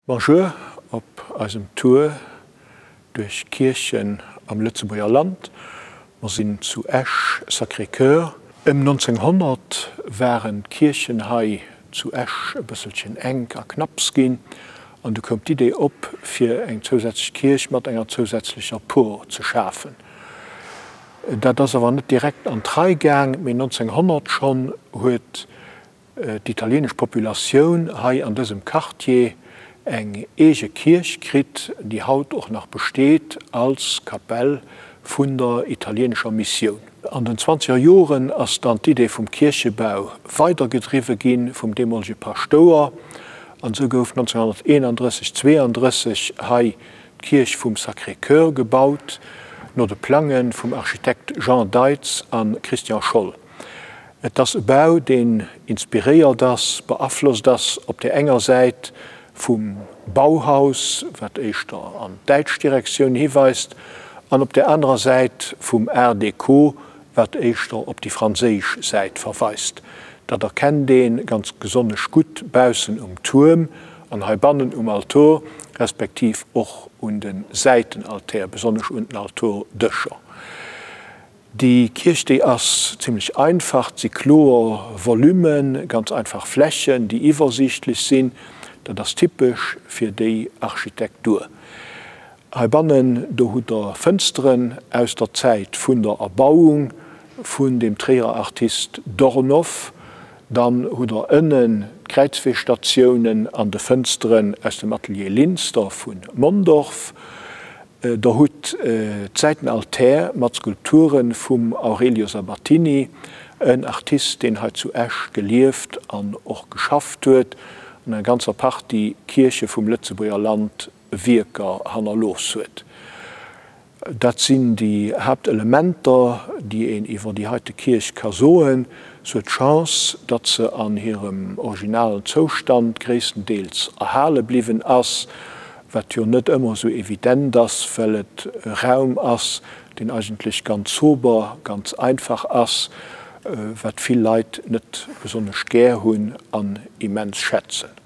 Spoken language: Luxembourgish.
Bonjour op eisem Tour duerch Kierchen am Lëtzebuerger Land. Mer sinn zu Esch, Sacré-Cœur. Ëm 1900 waren d'Kierchen hei zu Esch e bësselchen enk a knapps ginn an du koum d'Idee op fir eng zousätzlech Kierch mat enger zousätzlecher Por ze schafen. Dat ass awer net direkt an d'Rei gaang, mee 1900 schonn huet d'italieenesch Populatioun hei an dësem Quartier eng eege Kierch kritt, déi haut och nach besteet als Kapell vun der italieenescher Missioun. An den zwanzeger Joren ass dann d'Idee vum Kierchebau weidergedriwwe gi vum deemolege Paschtouer an esou gouf 1931, 32 hei d'Kierch vum Sacré-Cœur gebaut, no de Plange vum Architekt Jean Deitz a Christian Scholl. Et ass e Bau, deen inspiréiert ass, beaflosst ass op där enger Säit vum Bauhaus, wat éischter an d'däitsch Direktioun hiweist, an op där anerer Säit vum Art Déco, wat éischter op déi franséisch Säit verweist. Dat erkennt ee ganz besonnesch gutt baussen um Tuerm an heibannen um Altor, respektiv och un de Säitenaltär, besonnesch un den Altordëscher. Déi Kierch, déi ass zimlech einfach, et si kloer Volumen, ganz einfach Flächen, déi iwwersiichtlech sinn. Dat ass typesch fir déi Architektur. Heibannen, do hutt Der Fënsteren aus der Zäit vun der Erbauung vun dem Tréierer Artist Dornoff. Dann hutt Der ënnen d'Kräizweestatiounen an de Fënsteren aus dem Atelier Linster vu Mondorf. Der hutt d'Säitenaltär mat Skulpture vum Aurelio Sabatini, en Artist, deen hei zu Esch gelieft an och geschafft huet an enger ganzer Partie Kierche vum Lëtzebuerger Land Wierker hannerlooss huet. Dat sinn déi Haaptelementer, déi een iwwer déi heite Kierch ka soen. Se huet d'Chance, datt se an hirem originalen Zoustand gréisstendeels erhale bliwwen ass, wat jo net ëmmer esou evident ass, well et e Raum ass, deen eigentlech ganz sober, ganz einfach ass, wat vill Leit net besonnesch gär hunn an immens schätzen.